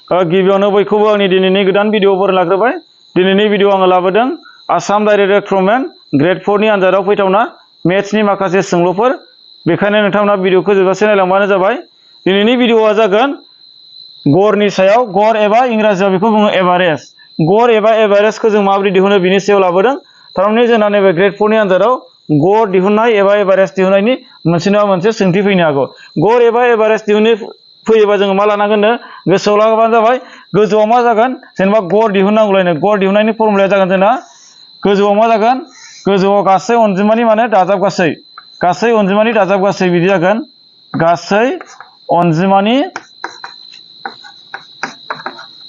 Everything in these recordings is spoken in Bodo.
गिबियावनो बयखौबो आंनि दिनैनि गोदान भिडिअफोर लाग्रोबाय। दिनैनि भिडिअ आङो लाबोदों आसाम डाइरेक्ट रिक्रुटमेन्ट ग्रेड 4 नि आनजादाव फैथावना मेथ्सनि माखासे सोंलुफोर। बेखायनो नोंथांमोना भिडिअखौ जोबजासे नायलांबानो जाबाय। दिनैनि भिडिअआ जागोन गड़नि सायाव। गड़ एबा इंराजियाव बेखौ बुङो एभारेज। गड़ एबा एभारेजखौ जों माबोरै दिहुनो बिनि सायाव लाबोदों। थारमाने जोंना नैबे ग्रेड 4 नि आनजादाव गड़ दिहुननाय एबा एभारेज दिहुननायनि मोनसे नङा मोनसे सोंथि फैनो हागौ। गड़ एबा एभारेज दिहुननो फैयोबा जोङो मा लानांगोननो गोसोआव लाबानो जाबाय। गोजौआव मा जागोन जेनेबा गड़ दिहुननांगौलायनो। गड़ दिहुननायनि फर्मुलाया जागोन जोंना गोजौआव मा जागोन, गोजौआव गासै अनजिमानि माने दाजाब गासै, गासै अनजिमानि दाजाब गासै बिदि जागोन। गासै अनजिमानि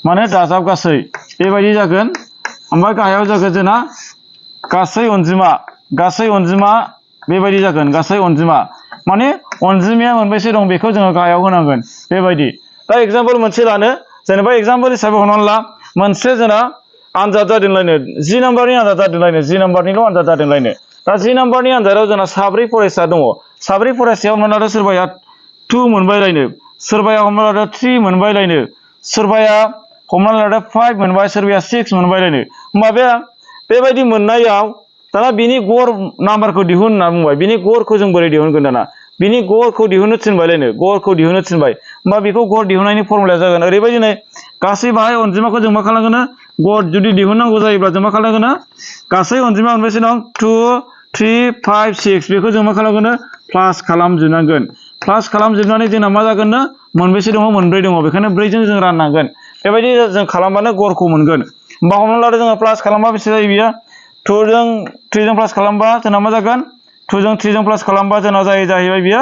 माने दाजाब गासै बेबायदि जागोन। ओमफ्राय गाहायाव जागोन जोंना गासै अनजिमा, गासै अनजिमा बेबायदि जागोन। गासै अनजिमा माने अनजिमाया मोनबेसे दं बेखौ जोङो गाहायाव होनांगोन बेबायदि। दा एग्जाम्पल मोनसे लानो, जेनेबा एग्जाम्पल हिसाबै हमनानै ला मोनसे जोंना आनजाद जादोंलायनो, 10 नाम्बारनि आनजाद जादोंलायनो, 10 नाम्बारनिल' आनजाद जादोंलायनो। दा 10 नाम्बारनि आनजादाव जोंना 4 फरायसा दङ। 4 फरायसायाव हमनानै लादो सोरबाया 2 मोनबायलायनो, सोरबाया हमनानै लादो 3 मोनबायलायनो, सोरबाया हमनानै लादो 5 मोनबाय, सोरबाया 6 मोनबायलायनो। होमबा बेबायदि मोननायाव दाना बिनि गड़ नाम्बारखौ दिहुन होनना बुंबाय। बिनि गड़खौ जों बोरै दिहुनगोन दाना? बिनि गड़खौ दिहुननो थिनबायलायनो, गड़खौ दिहुननो थिनबाय। होमबा बेखौ गड़ दिहुननायनि फर्मुलाया जागोन ओरैबायदि नै गासै बाहाय अनजिमाखौ जों मा खालामगोन, गड़ जुदि दिहुननांगौ जायोब्ला जों मा खालामगोन, गासै अनजिमा मोनबेसे दं 2 3 5 6 बेखौ जों मा खालामगोन प्लास खालामजोबनांगोन। प्लास खालामजोबनानै जोंना मा जागोन मोनबेसे दङ, मोनब्रै दङ। बेखायनो 4 जों जों राननांगोन। बेबायदि जों खालामबानो गड़खौ मोनगोन। होमबा हमनानै लादो जोङो प्लास खालामबा बेसे जायो बियो 2 जों 3 जों प्लास खालामबा जोंना मा जागोन, 2 जों 3 जों प्लास खालामबा जोंना जाहैबाय बियो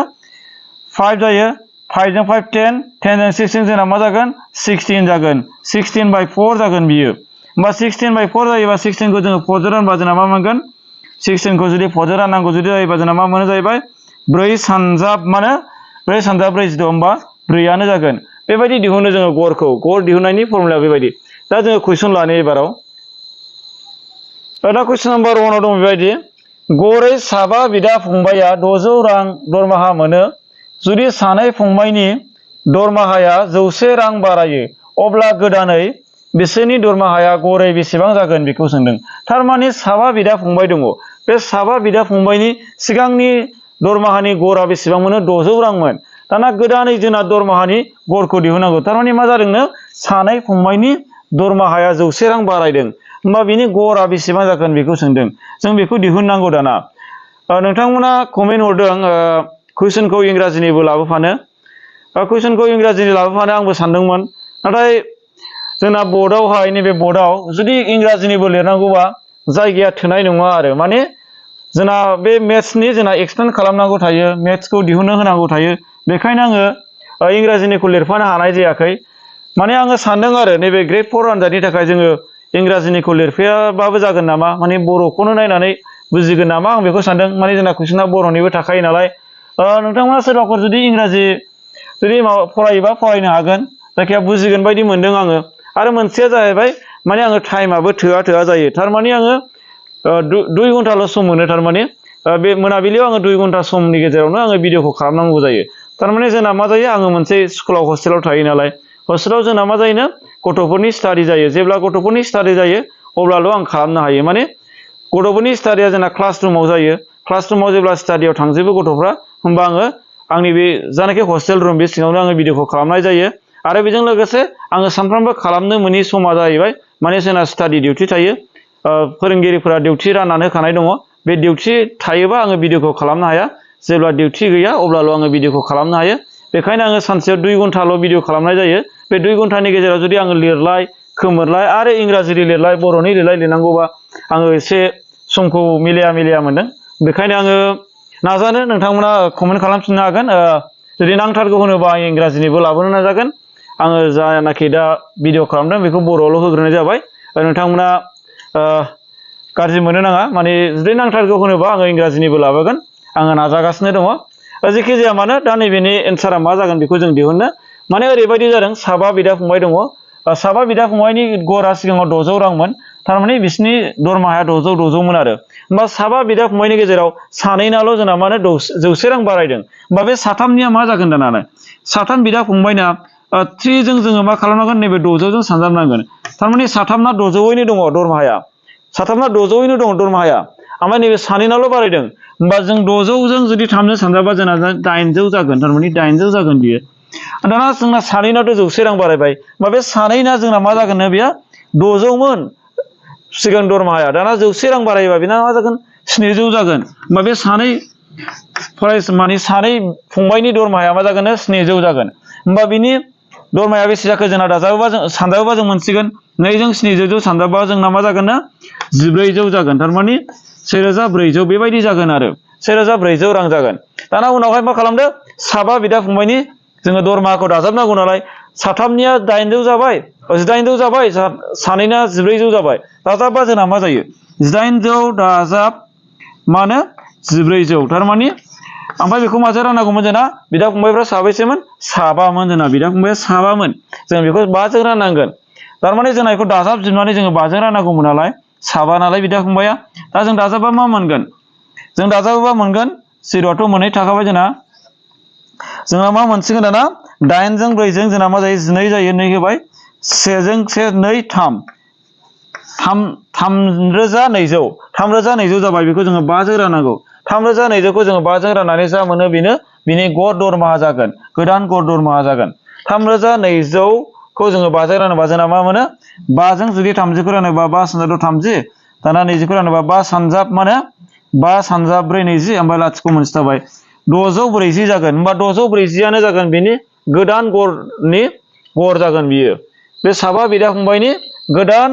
5 जायो। 5 जों 5 10, 10 जों 6 जों जोंना मा जागोन 16 जागोन। 16/4 जागोन बियो। होमबा 16/4 जायोबा 16 खौ जोङो 4 जों रानबा जोंना मा मोनगोन, 16 खौ जुदि 4 जों राननांगौ जुदि जायोबा जोंना मा मोनो जाहैबाय 4 सानजाब माने 4 सानजाब 42 होमबा 4 आनो जागोन। बेबायदि दिहुनो जोङो गड़खौ। गड़ दिहुननायनि फर्मुलाया बेबायदि। दा जोङो कुइसन लानो एबाराव। दा कुइसन नाम्बार 1 आव दं बेबायदि गड़ै साबा बिदा फंबाया 600 रां दरमाहा मोनो। जुदि सानै फंबायनि दरमाहाया 100 रां बारायो अब्ला गोदानै बिसोरनि दरमाहाया गड़ै बेसेबां जागोन बेखौ सोंदों। थारमाने साबा बिदा फंबाय दङ। बे साबा बिदा फंबायनि सिगांनि दरमाहानि गड़आ बेसेबां मोनो 600 रांमोन। दाना गोदानै जोंना दरमाहानि गड़खौ दिहुननांगौ। थारमाने मा जादोंनो सानै फंबायनि दरमाहाया 100 रां बारायदों। होमबा बिनि गड़आ बेसेबां जागोन बेखौ सोंदों। जों बेखौ दिहुननांगौ दाना। नोंथांमोना कमेन्ट हरदों कुइसनखौ इंराजिनिबो लाबोफानो। कुइसनखौ इंराजिनि लाबोफानो आंबो सानदोंमोन। नाथाय जोंना बर्डआवहाय नैबे बर्डआव जुदि इंराजिनिबो लिरनांगौबा जायगाया थोनाय नङा आरो। माने जोंना बे मेथ्सनि जोंना एक्सप्लेन खालामनांगौ थायो, मेथ्सखौ दिहुननो होनांगौ थायो। बेखायनो आङो इंराजिनिखौ लिरफानो हानाय जायाखै। माने आङो सानदों आरो नैबे ग्रेड 4 आनजादनि थाखाय जोङो इंराजिनिखौ लिरफायाबाबो जागोन नामा, माने बर'खौनो नायनानै बुजिगोन नामा आं बेखौ सानदों। माने जोंना कुइसना बर'निबो थाखायो नालाय। नोंथांमोना सोरबाफोर जुदि इंराजि जुदि फरायोबा फरायनो हागोन। जायखिया बुजिगोन बायदि मोनदों आङो। आरो मोनसेया जाहैबाय माने आङो टाइमाबो थोआ जायो। थारमाने आङो 2 घन्टाल' सम मोनो। थारमाने बे मोनाबिलियाव आङो 2 घन्टा समनि गेजेरावनो आङो भिडिअखौ खालामनांगौ जायो। थारमाने जोंना मा जायो, आङो मोनसे स्कुलाव हस्टेलाव थायो नालाय। हस्टेलाव जोंना मा जायोनो गथ'फोरनि स्टाडि जायो। जेब्ला गथ'फोरनि स्टाडि जायो अब्लाल' आं खालामनो हायो। माने गथ'फोरनि स्टाडिया जोंना क्लास रुमाव जायो। क्लास रुमाव जेब्ला स्टाडियाव थांजोबो गथ'फ्रा, होमबा आङो आंनि बे जानाखि हस्टेल रुम बे सिङावनो आङो भिडिअखौ खालामनाय जायो। आरो बेजों लोगोसे आङो सानफ्रामबो खालामनो मोनि समा जाहैबाय माने जोंना स्टाडि डिउटि थायो। फोरोंगिरिफोरा डिउटि राननानै होखानाय दङ। बे डिउटि थायोबा आङो भिडिअखौ खालामनो हाया। जेब्ला डिउटि गैया अब्लाल' आङो भिडिअखौ खालामनो हायो। बेखायनो आङो सानसेयाव 2 घन्टाल' भिडिअ खालामनाय जायो। बे 2 घन्टानि गेजेराव जुदि आङो लिरलाय खोमोरलाय आरो इंराजिनि लिरलाय बर'नि लिरनांगौबा आङो एसे समखौ मिलाया मोनदों। बेखायनो आङो नाजानो, नोंथांमोना कमेन्ट खालामफिननो हागोन। जुदि नांथारगौ होनोबा आं इंराजिनिबो लाबोनो नाजागोन। आङो जानाखि दा भिडिअ खालामदों बेखौ बर'आवल' होग्रोनाय जाबाय। नोंथांमोना गाज्रि मोननो नाङा। माने जुदि नांथारगौ होनोबा आङो इंराजिनिबो लाबोगोन। आङो नाजागासिनो दङ। जेखि जाया मानो दा नैबेनि एन्सारा मा जागोन बेखौ जों दिहुननो। माने ओरैबायदि जादों, साबा बिदा फंबाय दङ। साबा बिदा फंबायनि गड़आ सिगाङाव 600 रांमोन। थारमाने बिसिनि दरमाहाया 600 मोन आरो। होमबा साबा बिदा फंबायनि गेजेराव सानैनाल' जोंना मा होनो 100 रां बारायदों। होमबा बे साथामनिया मा जागोन दाना? साथाम बिदा फंबायना 3 जों जोङो मा खालामनांगोन नैबे 600 जों सानजाबनांगोन थारमाने साथामना 600यैनो दङ दरमाहाया साथामना 600यैनो दङ दरमाहाया ओमफ्राय नैबे सानैनाल' बारायदों होमबा जों 600 जों जुदि 3 जों सानजाबा जोंना 800 जागोन थारमाने 800 जागोन बियो दाना जोंना सानैनाथ' 100 रां बारायबाय होमबा बे सानैना जोंना मा जागोन बेयो 600 मोन सिगां दरमाहाया दाना 100 रां बारायबा बेना मा जागोन 700 जागोन होमबा बे सानै माने सानै फंबायनि दरमाहाया मा जागोन 700 जागोन होमबा बिनि दरमाहाया बेसे जाखो जोंना दाजाबोबा जों सानजाबोबा जों मोनसिगोन 2 जों 700 सानजाबा जोंना मा जागोन 1400 जागोन थारमाने 1400 बेबायदि जागोन आरो 1400 रां जागोन दाना उनावहाय मा खालामदो साबा बिदा फंबायनि जोङो दरमाहाखौ दाजाबनांगौ नालाय साथामनिया 800 जाबाय 1800 जाबाय सानैना 1400 जाबाय दाजाबबा जोंना मा जायो 1800 दाजाब माने 1400 थारमाने ओमफ्राय बेखौ माजों राननांगौमोन जोंना बिदा फंबायफ्रा साबैसेमोन साबामोन जोंना बिदा फंबाया साबामोन जों बेखौ 5 जों राननांगोन थारमाने जोंना बेखौ दाजाबजोबनानै जोङो 5 जों राननांगौमोन नालाय साबा नालाय बिदा फंबाया दा जों दाजाबबा मा मोनगोन जों दाजाबोबा मोनगोन 0आथ' मोननै थाखाबाय जोंना मा मोनसिगोन दाना 8 जों 4 जों जोंना मा जायो 12 जायो 2 होबाय 1 जों 1 2 3 3200 जाबाय बेखौ जोङो 5 जों राननांगौ 3200 खौ जोङो 5 जों राननानै जा मोनो बेनो बिनि गड़ दरमाहा जागोन गोदान गड़ दरमाहा जागोन 3200 खौ जोङो 5 जों रानोबा जोंना मा मोनो 5 जों जुदि 30 खौ रानोबा 5 सानजाब 30 दाना 20 खौ रानोबा 5 सानजाब माने 5 सानजाब 4 20 ओमफ्राय लाथिख' मोनसे थाबाय 640 जागोन होमबा 640 आनो जागोन बिनि गोदान गड़नि गड़ जागोन बियो बे साबा बिदा फंबायनि गोदान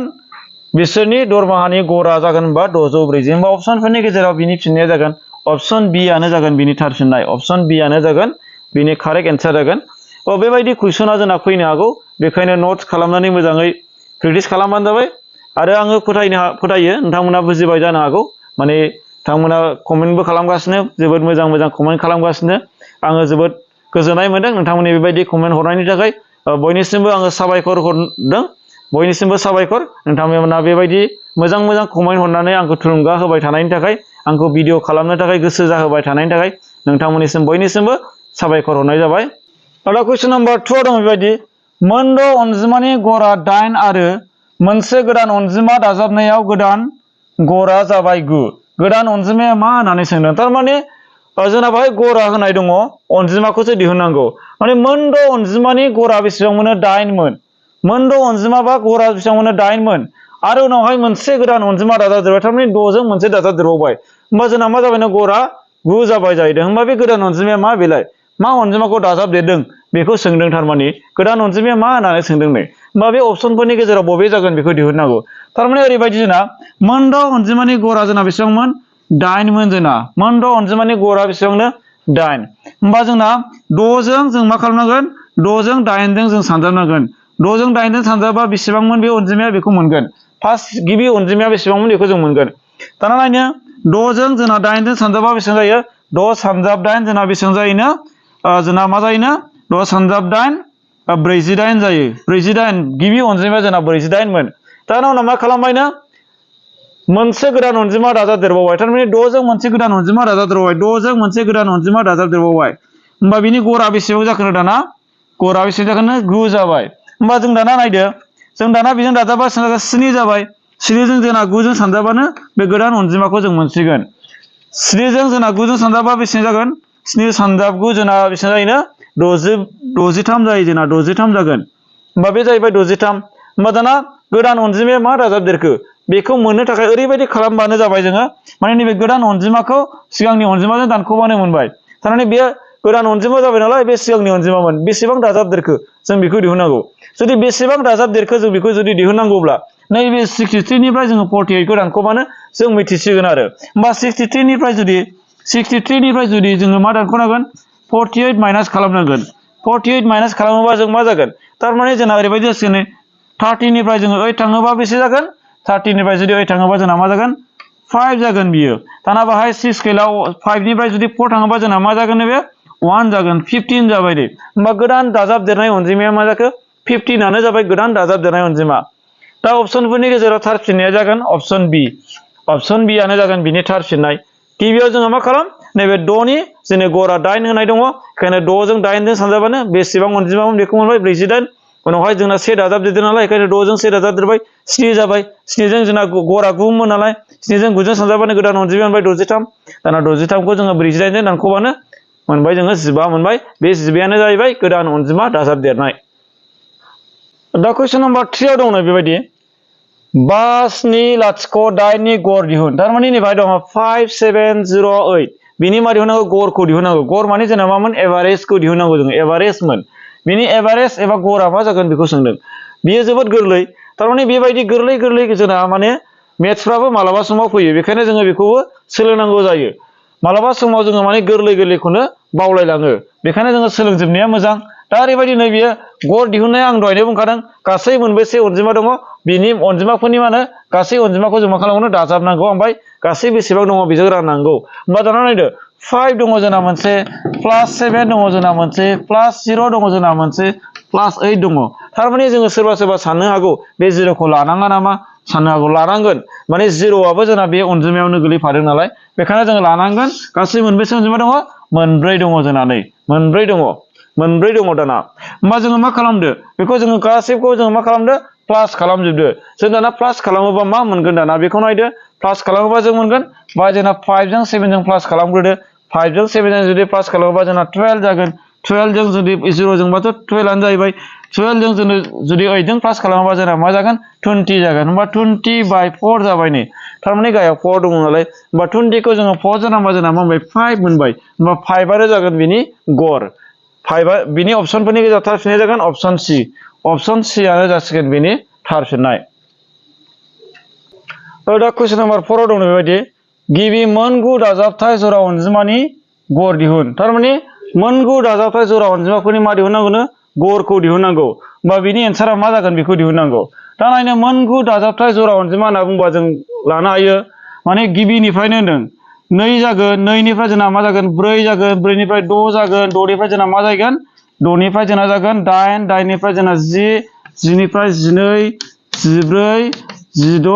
बिसोरनि दरमाहानि गड़ा जागोन होनबा 640 होनबा अपसनफोरनि गेजेराव बिनि फिननाया जागोन अपसन बि आनो जागोन बिनि थार फिननाय अपसन बि आनो जागोन बिनि कारेक्ट एन्सार जागोन बेबायदि कुइसना जोंना फैनो हागौ बेखायनो नोट्स खालामनानै मोजाङै प्रेक्टिस खालामबानो जाबाय आरो आङो फोथायो नोंथांमोना बुजिबाय जानो हागौ माने नोंथांमोना कमेन्टबो खालामगासिनो जोबोद मोजां कमेन्ट खालामगासिनो आङो जोबोद गोजोननाय मोनदों नोंथांमोननि बेबायदि कमेन्ट हरनायनि थाखाय बयनिसिमबो आङो साबायखर हरदों बयनिसिमबो साबायखर नोंथांमोना बेबायदि मोजां कमेन्ट हरनानै आंखौ थुलुंगा होबाय थानायनि थाखाय आंखौ भिडिअ खालामनो थाखाय गोसो जाहोबाय थानायनि थाखाय नोंथांमोननिसिम बयनिसिमबो साबायखर हरनाय जाबाय दा कुइसन नाम्बार 2 दं बेबायदि मोनद' अनजिमानि गड़ा 8 आरो मोनसे गोदान अनजिमा दाजाबनायाव गोदान गड़ा जाबाय 9 गोदान अनजिमाया मा होननानै सोंदों थारमाने जोंना बाहाय गड़ा होनाय दङ अनजिमाखौसो दिहुननांगौ माने मोनद' अनजिमानि गड़ा बेसेबां मोनो 8 मोन मोनद' अनजिमा बा गड़ा बेसेबां मोनो 8 मोन आरो उनावहाय मोनसे गोदान अनजिमा दाजाबदेरबाय थारमाने 6 जों मोनसे दाजाबदेरबावबाय होमबा जोंना मा जाबायनो गड़ा 9 जाबाय जाहैदों होमबा बे गोदान अनजिमाया मा बेलाय मा अनजिमाखौ दाजाबदेरदों बेखौ सोंदों थारमाने गोदान अनजिमाया मा होननानै सोंदों नै होमबा बे अपसनफोरनि गेजेराव बबे जागोन बेखौ दिहुननांगौ थारमाने ओरैबायदि जोंना मोनद' अनजिमानि गड़ा जोंना बेसेबांमोन 8 मोन जोंना मोनद' अनजिमानि गड़ा बेसेबांनो 8 होमबा जोंना 6 जों जों मा खालामनांगोन 6 जों 8 जों जों सानजाबनांगोन 6 जों 8 जों सानजाबा बेसेबांमोन बे अनजिमाया बेखौ मोनगोन फार्स्ट गिबि अनजिमाया बेसेबांमोन बेखौ जों मोनगोन दाना नायनो 6 जों जोंना 8 जों सानजाबा बेसेबां जायो 6 सानजाब 8 जोंना बेसेबां जायोनो जोंना मा जायोनो 6 सानजाब 8 48 जायो 48 गिबि अनजिमाया जोंना 48 मोन दाना उनाव मा खालामबायनो मोनसे गोदान अनजिमा दाजाबदेरबावबाय थारमाने 6 जों मोनसे गोदान अनजिमा दाजाबदेरबावबाय 6 जों मोनसे गोदान अनजिमा दाजाबदेरबावबाय होमबा बिनि गड़ा बेसेबां जाखोनो दाना गड़ा बेसेबां जाखोनो 9 जाबाय होमबा जों दाना नायदो जों दाना बेजों दाजाबा 7 जाबाय 7 जों जोंना 9 जों सानजाबानो बे गोदान अनजिमाखौ जों मोनसिगोन 7 जों जोंना 9 जों सानजाबा बेसेबां जागोन 7 सानजाब 9 जोंना बेसेबां जायोनो 63 जायो जोंना 63 जागोन होमबा बे जाहैबाय 63 होमबा दाना गोदान अनजिमाया मा दाजाबदेरखो बेखौ मोननो थाखाय ओरैबायदि खालामबानो जाबाय जोङो माने नैबे गोदान अनजिमाखौ सिगांनि अनजिमाजों दानख'बानो मोनबाय थारमाने बे गोदान अनजिमा जाबाय नालाय बे सिगांनि अनजिमामोन बेसेबां दाजाबदेरखो जों बेखौ दिहुननांगौ जुदि बेसेबां दाजाबदेरखो जों बेखौ जुदि दिहुननांगौब्ला नैबे 63 निफ्राय जोङो 48 खौ दानख'बानो जों मिथिसिगोन आरो होमबा 63 निफ्राय जुदि जोङो मा दानख'नांगोन 48 माइनास खालामनांगोन 48 माइनास खालामोबा जों मा जागोन थारमाने जोंना ओरैबायदि जासिगोन 30 निफ्राय जोङो 8 थाङोबा बेसे जागोन 30 निफ्राय जुदि 8 थाङोबा जोंना मा जागोन 5 जागोन बियो दाना बाहाय 6 स्केलाव 5 निफ्राय जुदि 4 थाङोबा जोंना मा जागोन बे 1 जागोन 15 जाबाय दे होमबा गोदान दाजाबदेरनाय अनजिमाया मा जाखो 15 आनो जाबाय गोदान दाजाबदेरनाय अनजिमा दा अपसनफोरनि गेजेराव थार फिननाया जागोन अपसन बि आनो जागोन बिनि थार फिननाय गिबियाव जोङो मा खालाम नैबे 6 नि जोंनि गरा 8 होनाय दङ बेखायनो 6 जों 8 जों सानजाबानो बेसेबां अनजिमामोन बेखौ मोनबाय 48 उनावहाय जोंना 1 दाजाबदेरदों नालाय बेखायनो 6 जों 1 दाजाबदेरबाय 7 जाबाय 7 जों जोंना गरा 9 मोन नालाय 7 जों 9 जों सानजाबानो गोदान अनजिमा मोनबाय 63 दाना 63 खौ जोङो 48 जों दानख'बानो मोनबाय जोङो 15 मोनबाय बे 15 आनो जाहैबाय गोदान अनजिमा दाजाबदेरनाय। दा कुइसन नम्बर 3 आव दङ बेबायदि 5 7 लाथिख' 8 नि गर दिहुन थारमाने नैबेहाय दङ 5 7 0 8 बिनि मा दिहुननांगौ गरखौ दिहुननांगौ गर माने जोंना मामोन एभारेजखौ दिहुननांगौ जोङो एभारेजमोन बिनि एभारेज एबा गरा मा जागोन बेखौ सोंदों बियो जोबोद गोरलै थारमाने बेबायदि गोरलै जोंना माने मेथ्सफ्राबो मालाबा समाव फैयो बेखायनो जोङो बेखौबो सोलोंनांगौ जायो मालाबा समाव जोङो माने गोरलैखौनो बावलायलाङो बेखायनो जोङो सोलोंजोबनाया मोजां दा ओरैबायदि नै बियो गर दिहुननाया आं दहायनो बुंखादों गासै मोनबेसे अनजिमा दङ बिनि अनजिमाफोरनि मा होनो गासै अनजिमाखौ जों मा खालामनो दाजाबनांगौ ओमफ्राय गासै बेसेबां दङ बेजों राननांगौ होमबा दाना नायदो 5 दङ जोंना मोनसे +7 दङ जोंना मोनसे +0 दङ जोंना मोनसे +8 दङ थारमाने जोङो सोरबा साननो हागौ बे 0 खौ लानाङा नामा साननो हागौ लानांगोन माने 0 आबो जोंना बे अनजिमायावनो गोलैफादों नालाय बेखायनो जोङो लानांगोन गासै मोनबेसे अनजिमा दङ मोनब्रै दङ जोंना नै मोनब्रै दङ दाना होमबा जोङो मा खालामदो बेखौ जोङो गासैखौ जोङो मा खालामदो प्लास खालामजोबदो जों दाना प्लास खालामोबा मा मोनगोन दाना बेखौ नायदो प्लास खालामोबा जों मोनगोन बा जोंना 5 जों 7 जों प्लास खालामग्रोदो 5 जों 7 जों जुदि प्लास खालामोबा जोंना 12 जागोन 12 जों जुदि 0 जोंबाथ' 12 आनो जाहैबाय 12 जों जोङो जुदि 8 जों प्लास खालामोबा जोंना मा जागोन 20 जागोन होमबा 20/4 जाबाय नै थारमाने गायाव 4 दङ नालाय होमबा 20 खौ जोङो 4 जों नामबा जोंना मोनबाय 5 मोनबाय होमबा 5 आनो जागोन बिनि गर 5 आ बिनि अपसनफोरनि गेजेराव थार फिननाया जागोन अपसन सि आनो जासिगोन बिनि थार फिननाय। दा कुइसन नम्बर 4 आव दङ बेबायदि गिबि मोन 9 दाजाबथाय जरा अनजिमानि गर दिहुन थारमाने मोन 9 दाजाबथाय जरा अनजिमाफोरनि मा दिहुननांगौनो गरखौ दिहुननांगौ होमबा बिनि एन्सारा मा जागोन बेखौ दिहुननांगौ दा नायनो मोन 9 दाजाबथाय जरा अनजिमा होनना बुंबा जों लानो हायो माने गिबिनिफ्रायनो होनदों 2 जागोन 2 निफ्राय जोंना मा जागोन 4 जागोन 4 निफ्राय 6 जागोन 6 निफ्राय जोंना मा जागोन 6 निफ्राय जोंना जागोन 8 8 निफ्राय जोंना 10 10 निफ्राय 12 14 16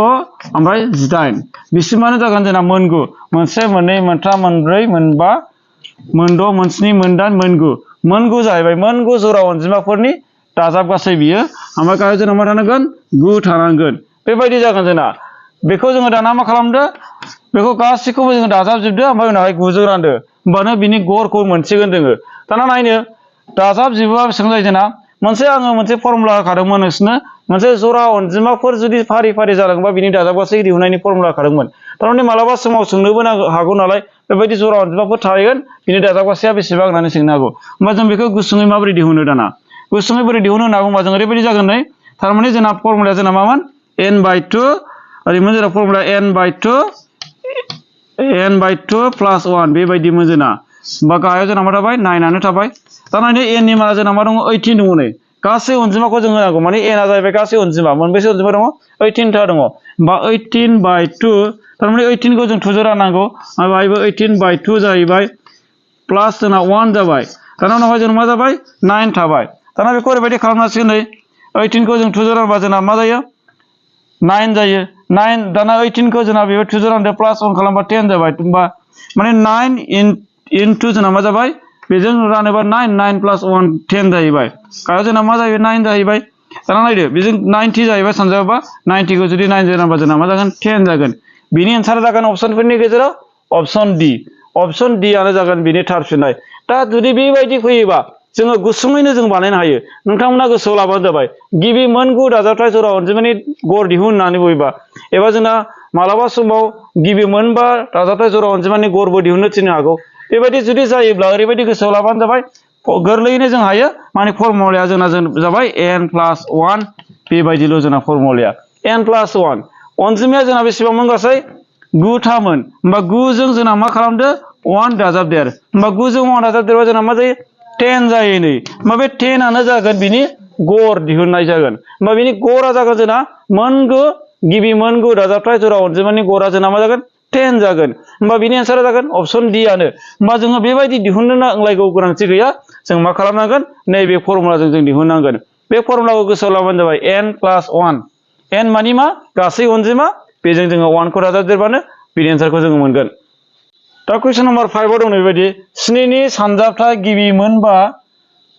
ओमफ्राय 18 बिसिमानो जागोन जोंना मोन 9 मोनसे मोननै मोनथाम मोनब्रै मोनबा मोन 6 मोन 7 मोन 8 मोन 9 जाहैबाय मोन 9 जरा अनजिमाफोरनि दाजाब गासै बियो ओमफ्राय गाहायाव जोंना मा थानांगोन 9 थानांगोन बेबायदि जागोन जोंना बेखौ जोङो दाना मा खालामदो बेखौ गासैखौबो जोङो दाजाबजोबदो ओमफ्राय उनावहाय 9 जों रानदो होमबानो बिनि गरखौ मोनसिगोन जोङो दाना नायनो दाजाबजोबोबा बेसेबां जायो जोंना आङो मोनसे फर्मुला होखादोंमोन नोंसोरनो मोनसे जरा अनजिमाफोर जुदि फारि फारि जालाङोबा बिनि दाजाब गासै दिहुननायनि फर्मुला होखादोंमोन थारमाने मालाबा समाव सोंनोबो हागौ नालाय बेबायदि जरा अनजिमाफोर थागोन बिनि दाजाब गासैया बेसेबां होननानै सोंनो हागौ होमबा जों बेखौ गुसुङै माबोरै दिहुनो दाना गुसुङै बोरै दिहुनो होनना बुंबा जों ओरैबायदि जागोन नै थारमाने जोंना फर्मुलाया जोंना मामोन n/2 ओरैमोन जोंना फर्मुला n/2 + 1 बेबायदिमोन जोंना होमबा गाहायाव जोंना मा थाबाय 9 आनो थाबाय दा नायनो n नि माना जोंना मा दङ 18 दङ नै गासै अनजिमाखौ जों होनांगौ माने n आ जाहैबाय गासै अनजिमा मोनबेसे अनजिमा दङ 18 था दङ होमबा 18/2 थारमाने 18 खौ जों 2 जों राननांगौ आरो बाहायबो 18/2 जाहैबाय प्लास जोंना 1 जाबाय दाना उनावहाय जों मा जाबाय 9 थाबाय दाना बेखौ ओरैबायदि खालामनांसिगोन नै 18 खौ जों 2 जों रानबा जोंना मा जायो 9 जायो 9 दाना 18 खौ जोंना बेबो 2 जों रानदो प्लास 1 खालामबा 10 जाबाय होमबा माने 9 into जोंना मा जाबाय बेजों रानोबा 9 + 1 10 जाहैबाय गाहायाव जोंना मा जाहैबाय 9 जाहैबाय दाना नायदो बेजों 90 जाहैबाय सानजाबा 90 खौ जुदि 9 जों रानबा जोंना मा जागोन 10 जागोन बिनि एन्सारा जागोन अपसनफोरनि गेजेराव अपसन डि आनो जागोन बिनि थार फिननाय दा जुदि बेबायदि फैयोबा जोङो गुसुङैनो जों बानायनो हायो नोंथांमोना गोसोआव लाबानो जाबाय गिबि मोन 9 दाजाबथाय जरा अनजिमानि गर दिहुन होननानै बुंबा एबा जोंना मालाबा समाव गिबि मोन 5 दाजाबथाय जरा अनजिमानि गरबो दिहुननो थिननो हागौ बेबायदि जुदि जायोब्ला ओरैबायदि गोसोआव लाबानो जाबाय गोरलैयैनो जों हायो माने फर्मुलाया जोंना जाबाय n+1 बेबायदिल' जोंना फर्मुलाया n+1 अनजिमाया जोंना बेसेबांमोन गासै 9 थामोन होमबा 9 जों जोंना मा खालामदो 1 दाजाबदेर होमबा 9 जों 1 दाजाबदेरबा जोंना मा जायो 10 जायो नै होमबा बे 10 आनो जागोन बिनि गर दिहुननाय जागोन होमबा बिनि गरा जागोन जोंना गिबि मोन 9 दाजाबथाय जरा अनजिमानि गरा जोंना मा जागोन 10 जागोन होमबा बिनि एन्सारा जागोन अपसन डि आनो होमबा जोङो बेबायदि दिहुननो नांलायगौ गोनांथि गैया जों मा खालामनांगोन नैबे फर्मुलाजों जों दिहुननांगोन बे फर्मुलाखौ गोसोआव लाबानो जाबाय n+1 n मानि मा गासै अनजिमा बेजों जोङो 1 खौ दाजाबदेरबानो बिनि एन्सारखौ जोङो मोनगोन दा कुइसन नम्बर 5 आव दं बेबायदि 7 नि सानजाबथा गिबि मोनबा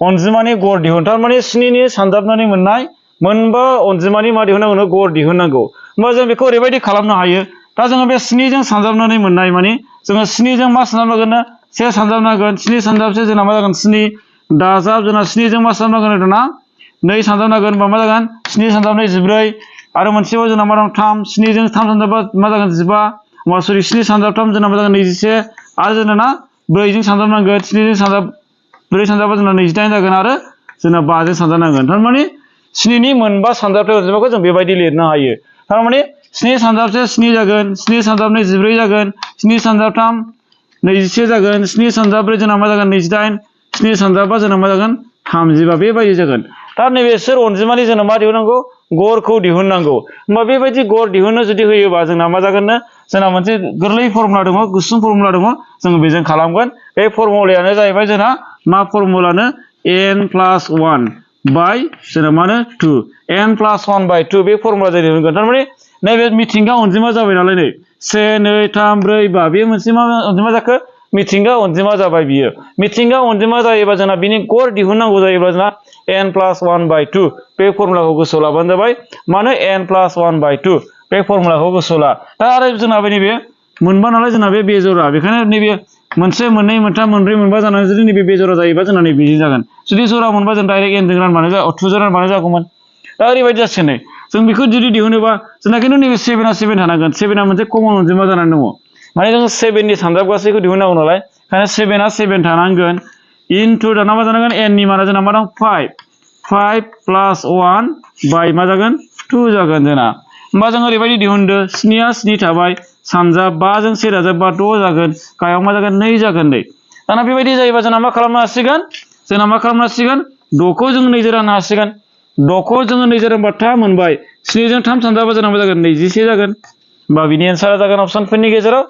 अनजिमानि गर दिहुन थारमाने 7 नि सानजाबनानै मोननाय मोनबा अनजिमानि मा दिहुननांगौ गर दिहुननांगौ होमबा जों बेखौ ओरैबायदि खालामनो हायो दा जोङो बे 7 जों सानजाबनानै मोननाय माने जोङो 7 जों मा सानजाबनांगोन 1 सानजाबनांगोन 7 सानजाबसे जोंना मा जागोन 7 दाजाब जोंना 7 जों मा सानजाबनांगोन दाना 2 सानजाबनांगोन होमबा मा जागोन 7 सानजाबनाय 14 आरो मोनसेबाव जोंना मा दं 3 7 जों 3 सानजाबा मा जागोन 15 होमबा सरि 7 सानजाबथाम जोंना मा जागोन 21 आरो जोंना 4 जों सानजाबनांगोन 7 जों सानजाब 4 सानजाबा जोंना 28 जागोन आरो जोंना 5 जों सानजाबनांगोन थारमाने 7 नि मोनबा सानजाबथाय अनजिमाखौ जों बेबायदि लिरनो हायो थारमाने 7 सानजाबसे 7 जागोन 7 सानजाबनै 14 जागोन 7 सानजाबथाम 21 जागोन 7 सानजाब्रै जोंना मा जागोन 28 7 सानजाबा जोंना मा जागोन 35 बेबायदि जागोन दा नैबे सोर अनजिमानि जोंना मा दिहुननांगौ गरखौ दिहुननांगौ होमबा बेबायदि गर दिहुननो जुदि होयोबा जोंना मा जागोननो जोंना मोनसे गोरलै फर्मुला दङ गुसुं फर्मुला दङ जों बेजों खालामगोन बे फर्मुलायानो जाहैबाय जोंना मा फर्मुलानो n + 1 बाय जोंना मानो 2 n + 1 बाय 2 बे फर्मुला जों दिहुनगोन थारमाने नैबे मिथिंगा अनजिमा जाबाय नालाय नै 1 2 3 4 5 बे मोनसे मा अनजिमा जाखो मिथिंगा अनजिमा जाबाय बियो मिथिंगा अनजिमा जायोबा जोंना बिनि गर दिहुननांगौ जायोब्ला जोंना n + 1 बाय 2 बे फर्मुलाखौ गोसोआव लाबानो जाबाय मानो n + 1 बाय 2 बे फर्मुलाखौ गोसोआव ला दा आरो जोंना नैबे मोनबा नालाय जोंना बे बेजरा बेखायनो नैबे मोनसे मोननै मोनथाम मोनब्रै मोनबा जानानै जुदि नैबे बेजरा जायोबा जोंना नै बिदि जागोन जुदि जरा मोनबा जों डाइरेक्ट n जों रानबानो 2 जों रानबानो जागौमोन दा ओरैबायदि जासिगोन नै जों बेखौ जुदि दिहुनोबा जोंना खिन्थु नैबे 7 आ 7 थानांगोन 7 आ मोनसे कमन अनजिमा जानानै दङ माने जों 7 नि सानजाब गासैखौ दिहुननांगौ नालाय ओंखायनो 7 आ 7 थानांगोन इनटु दाना मा जानांगोन n नि माना जोंना मा दं 5 + 1 बाय मा जागोन 2 जागोन जोंना होमबा जों ओरैबायदि दिहुनदो 7 आ 7 थाबाय सानजाब 5 जों 1 दाजाब 6 जागोन गायाव मा जागोन 2 जागोन नै दाना बेबायदि जायोबा जोंना मा खालामनो हासिगोन 6 खौ जों 2 जों राननो हासिगोन 6 खौ जोङो 2 जों रानबा 3 मोनबाय 7 जों 3 सानजाबा जोंना मा जागोन 21 जागोन होमबा बिनि एन्सारा जागोन अपसनफोरनि गेजेराव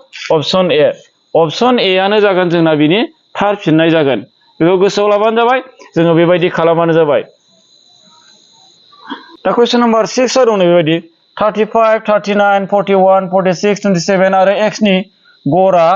अपसन ए आनो जागोन जोंना बिनि थार फिननाय जागोन बेखौ गोसोआव लाबानो जाबाय जोङो बेबायदि खालामबानो जाबाय दा कुइसन नम्बर 6 आव दं बेबायदि 35 39 41 46 27 आरो x नि गरा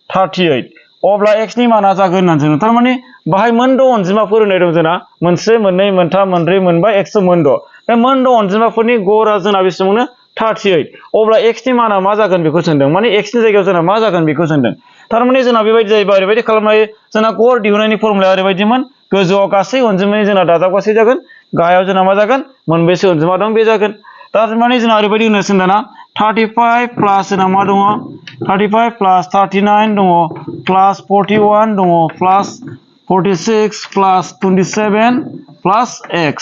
38 अब्ला x नि माना जागोन होननानै जोङो थारमाने बाहाय मोनद' अनजिमाफोर होनाय दं जोंना मोनसे मोननै मोनथाम मोनब्रै मोनबा x मोनद' बे मोनद' अनजिमाफोरनि गरा जोंना बेसेबांनो 38 अब्ला x नि माना मा जागोन बेखौ सोंदों माने x नि जायगायाव जोंना मा जागोन बेखौ सोंदों थारमाने जोंना बेबायदि जायोबा ओरैबायदि खालामनो हायो जोंना गर दिहुननायनि फर्मुलाया ओरैबायदिमोन गोजौआव गासै अनजिमानि जोंना दाजाबगासै जागोन गाहायाव जोंना मा जागोन मोनबेसे अनजिमा दं बे जागोन थारमाने जोंना ओरैबायदि होनो दाना 35 प्लास जोंना मा दङ 35 प्लास 39 दङ प्लास 41 दङ प्लास 46 प्लास 27 प्लास x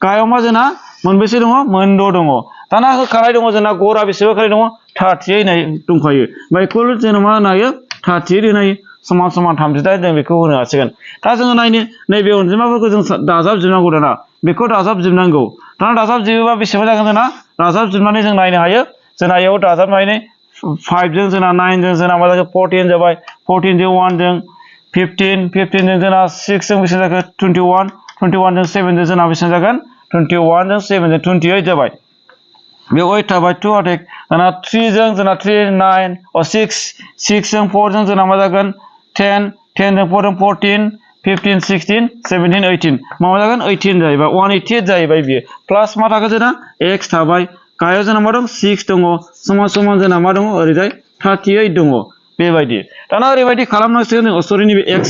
गाहायाव मा जोंना मोनबेसे दङ मोनद' दङ दाना होखानाय दङ जोंना गरा बेसेबां होखानाय दङ 38 होनाय दंखायो ओमफ्राय इकुवेल जों मा होनो हायो 38 होनो हायो समान समान 38 जों बेखौ होनो हासिगोन दा जोङो नायनो नैबे अनजिमाफोरखौ जों दाजाबजोबनांगौ दाना बेखौ दाजाबजोबनांगौ दाना दाजाबजोबोबा बेसेबां जागोन जोंना दाजाबजोबनानै जों नायनो हायो जोंना इयाव दाजाबनानै 5 जों जोंना 9 जों जोंना मा जाखो 14 जाबाय 14 जों 1 जों 15 जों जोंना 6 जों बेसेबां जाखो 21 जों 7 जों जोंना बेसेबां जागोन 21 जों 7 जों 28 जाबाय बेयाव 8 थाबाय 2 आटेक दाना 3 जों जोंना 3 9 6 जों 4 जों जोंना मा जागोन 10 जों 4 जों 14 15 16 17 18 मा जागोन 18 जाहैबाय 188 जाहैबाय बियो प्लास मा थाखो जोंना x थाबाय गाहायाव जोंना मा दं 6 दङ समान समान जोंना मा दङ ओरैजाय 38 दङ बेबायदि दाना ओरैबायदि खालामनांसिगोन जों सरि नैबे x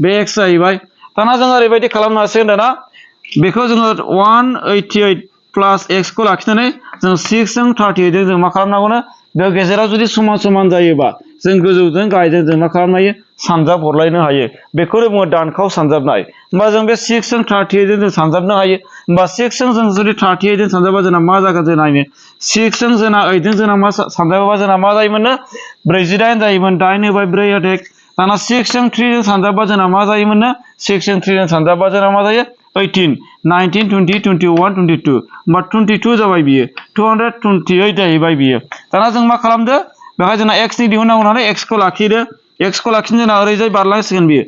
बे x जाहैबाय दाना जों ओरैबायदि खालामनो हासिगोन दाना बेखौ जोङो 188 प्लास x खौ लाखिनानै जों 6 जों 38 जों जों मा खालामनांगौनो बे गेजेराव जुदि समान समान जायोबा जों गोजौजों गाहायजों जों मा खालामनो हायो सानजाब हरलायनो हायो बेखौनो बुङो दानखाव सानजाबनाय होमबा जों बे 6 जों 38 जों सानजाबनो हायो होमबा 6 जों जुदि 38 जों सानजाबा जोंना मा जागोन जों नायनो 6 जों जोंना 8 जों जोंना मा सानजाबोबा जोंना मा जायोमोननो 48 जायोमोन 8 होबाय 4 आटेक दाना 6 जों 3 जों सानजाबा जोंना मा जायोमोननो 6 जों 3 जों सानजाबा जोंना मा जायो 18 19 20 21 22 होमबा 22 जाबाय बियो 228 जाहैबाय बियो दाना जों मा खालामदो बेहाय जोंना x नि दिहुननांगौ नालाय x खौ लाखिदो x खौ लाखिनो जोंना ओरैजाय बारलांसिगोन बियो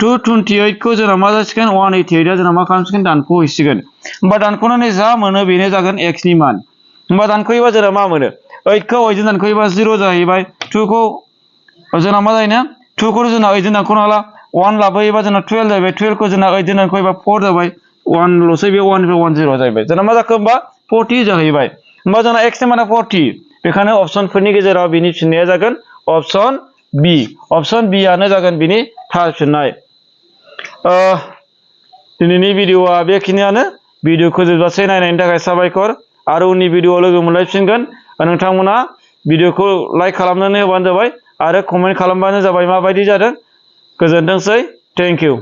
228 खौ जोंना मा जासिगोन 188 आ जोंना मा खालामसिगोन दानख'हैसिगोन होमबा दानख'नानै जा मोनो बेनो जागोन x नि मान होमबा दानख'योबा जोंना मा मोनो 8 खौ 8 जों दानख'योबा 0 जाहैबाय 2 खौ जोंना मा जायोना 2 को जोंना 8 जों दानख'नो हाला 1 लाबोयोबा जोंना 12 जाबाय 12 को जोंना 8 जों दानख'योबा 4 जाबाय 1 ल'सै बे 1 निफ्राय 1 0 जाहैबाय जोंना मा जाखो होमबा 40 जाहैबाय होमबा जोंना x नि माना 40 बेखायनो अपसनफोरनि गेजेराव बिनि फिननाया जागोन अपसन बी अपसन बी आनो जागोन बिनि थार फिननाय दिनैनि भिडिअआ बेखिनियानो भिडिअखौ जोबजासे नायनायनि थाखाय साबायखर आरो उननि भिडिअआव लोगो मोनलायफिनगोन नोंथांमोना भिडिअखौ लाइक खालामनानै होबानो जाबाय आरो कमेन्ट खालामबानो जाबाय माबायदि जादों गोजोनथोंसै थेंक इउ